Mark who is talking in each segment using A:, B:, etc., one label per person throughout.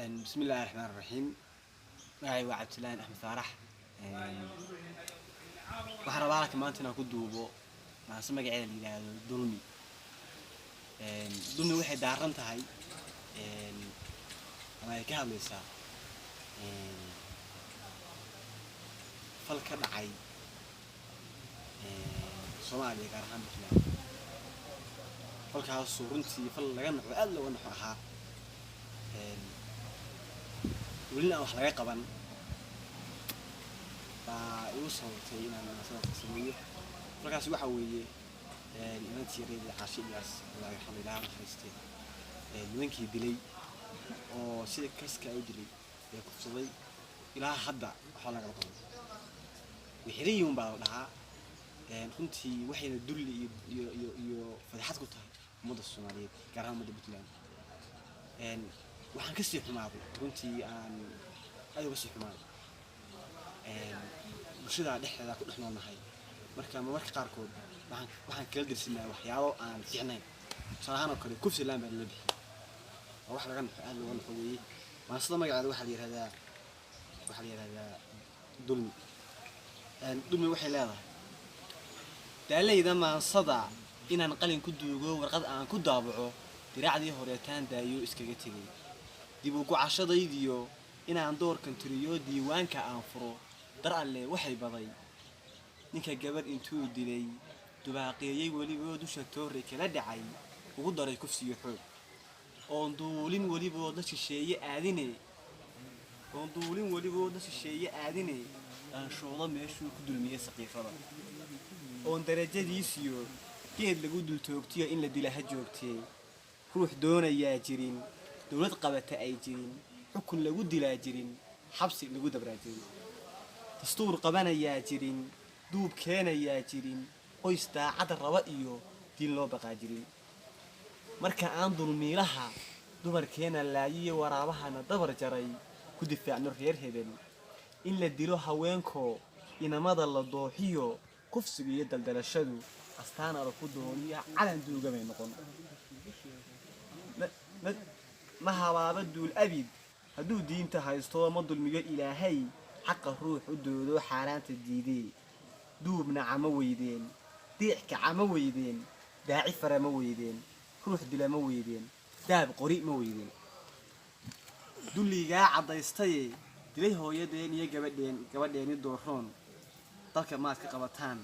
A: Bismi illaahi raxmaan raxiim. Magacay waa Cabdilaan Axmed Faarax. Waxaan rabaa halka maanta inaan ku duubo maase magaceeda la yidhaahdo Dulmi. Dulmi waxay daaran tahay ama ay ka hadlaysaa fal ka dhacay Soomaaliya, gaar ahaan Puntland. Falkaasoo runtii fal laga naxo, aada looga naxo ahaa, welina aan wax laga qaban baa igu sababtay inaan maasadaas sameeyo. Falkaasi waxa weeye inantii yareydii Caashe Iyaas, Allah yarxamo, Ilaah naxariistee, nimankii dilay oo sida kaska u dilay ee kufsaday ilaa hadda waxba lagama qaban, way xiran yihiin baa la dhahaa. Runtii waxayna dulli iyo iyo iyo iyo fadeexad ku tahay ummadda Soomaaliyeed, gaar ahaan ummadda Puntland. Waxaan kasii xumaaday, runtii aan aad uga sii xumaaday, bulshada dhexdeeda ku dhex noolnahay. Marka marmarka qaarkood waxaan kala dirsinaa waxyaabo aan fiicnayn. Tusaale ahaan oo kale, kufsi laan baa lala bixiyay. Waa wax laga naxo, aad looga naxo weeye. Maansada magaceeda waxaa la yihahdaa Dulmi. Dulmi waxay leedahay: daalayda maansada inaan qalin ku duugo, warqad aan ku daabaco, diraacdii horeetaan daayo iskaga tegay, dib u gocashadaydiyo inaan doorkan tiriyo, diiwaanka aan furo, dar alle waxay baday ninka gabadh intuu dilay dubaaqeeyey, weliboo dusha toorey kala dhacay, ugu daray kufsiyo xoog, oon duulin welibood la shisheeye aadine, oon duulin welibood la shisheeye aadine, dhaanshoodo meeshuu ku dulmiyey saqiifada, oon darajadiisiyo geed lagu dultoogtiyo in la dila ha joogtee, ruux doonayaa jirin, dowlad qabata ay jirin, xukun lagu dilaa jirin, xabsi lagu dabraa jirin, dastuur qabanayaa jirin, duub keenayaa jirin, qoys daacad raba iyo diin loo baqaa jirin. Marka aan dulmiilaha dumarkeena laayiyo waraabahana dabar jaray ku difaacno reer hebel, in la dilo haweenkoo inamada la dooxiyo, kufsiga iyo daldalashadu astaan ala ku dooniya calan duugamay noqon. Ma habaaba duul abid hadduu diinta haysto, ma dulmiyo Ilaahay xaqa ruux u doodo xaaraanta diidee. Duubna cama weydeen, diic kaca ma weydeen, daaci fara ma weydeen, ruux dila ma weydeen, daab qori ma weydeen. Dulligaa caddaystaye dilay hooyadeen iyo gabadheen gabadheeni dooroon, dalka maad ka qabataan,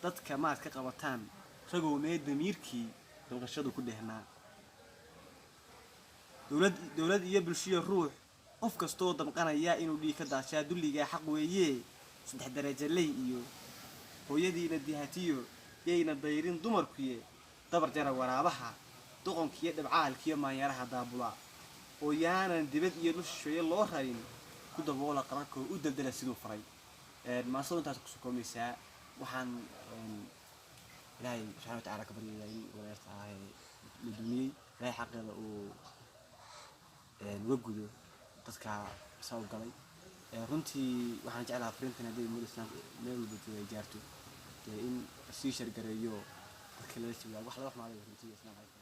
A: dadka maad ka qabataan, ragow mee damiirkii damqashadu ku dhehnaa? Dowlad, dowlad iyo bulshiyo ruux qof kastoo damqanaya inuu dhiig ka daashaa dulligaa xaq weeye. Saddex darajaley iyo hooyadiina dihatiyo yayna dayrin dumarkuye, dabar jara waraabaha doqonkiiyo dhabcaalkiiyo maanyaraha daabula, oo yaanan dibad iyo dhul shisheeye loo rarin, ku daboola qararkoo u daldala siduu faray. Maasadu intaas kusoo koomaysaa. Waxaan Ilaahay subxana wa tacaala ka baryayaa in walaarta ah ee la dulmiyey Ilaahay xaqeeda uu uga gudo dadka saa u galay. Runtii waxaan jeclahaa fariintan hadday ummadda Islaamka meel walba jooga ay gaarto, dee in sii shargareeyo dadka lala sii wadaago. Wax laga xumaaday runtii. Asalaamu calaykum.